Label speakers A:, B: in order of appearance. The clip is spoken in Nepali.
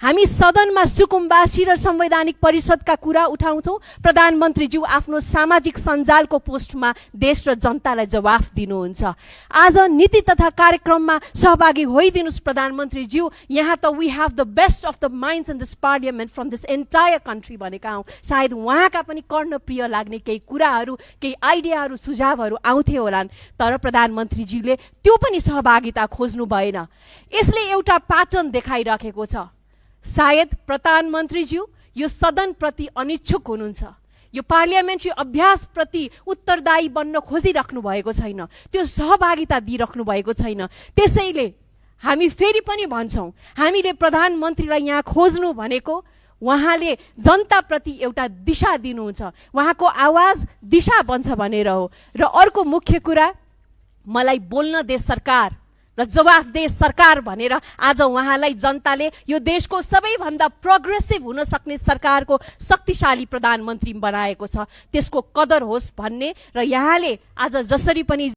A: हामी सदनमा सुकुम्बासी र संवैधानिक परिषदका कुरा उठाउँछौँ, प्रधानमन्त्रीज्यू आफ्नो सामाजिक सञ्जालको पोस्टमा देश र जनतालाई जवाफ दिनुहुन्छ। आज नीति तथा कार्यक्रममा सहभागी होइदिनुस् प्रधानमन्त्रीज्यू, यहाँ त we have the best of the minds in this parliament from this entire country भनेका हौँ। सायद उहाँका पनि कर्णप्रिय लाग्ने केही कुराहरू, केही आइडियाहरू, सुझावहरू आउँथे होलान्, तर प्रधानमन्त्रीज्यूले त्यो पनि सहभागिता खोज्नु भएन। यसले एउटा प्याटर्न देखाइराखेको छ। सायद प्रधानमन्त्रीज्यू यो सदनप्रति अनिच्छुक हुनुहुन्छ, यो पार्लियामेन्ट्री अभ्यासप्रति उत्तरदायी बन्न खोजिराख्नु भएको छैन, त्यो सहभागिता दिइराख्नु भएको छैन। त्यसैले हामी फेरि पनि भन्छौँ, हामीले प्रधानमन्त्रीलाई यहाँ खोज्नु भनेको उहाँले जनताप्रति एउटा दिशा दिनुहुन्छ, उहाँको आवाज दिशा बन्छ भनेर हो। र अर्को मुख्य कुरा, मलाई बोल्न दे सरकार र जवाफदेह सरकार भनेर आज उहाँलाई जनताले यो देशको सबैभन्दा प्रोग्रेसिभ हुन सक्ने सरकारको शक्तिशाली प्रधानमन्त्री बनाएको छ। त्यसको कदर होस् भन्ने र यहाँले आज जसरी पनि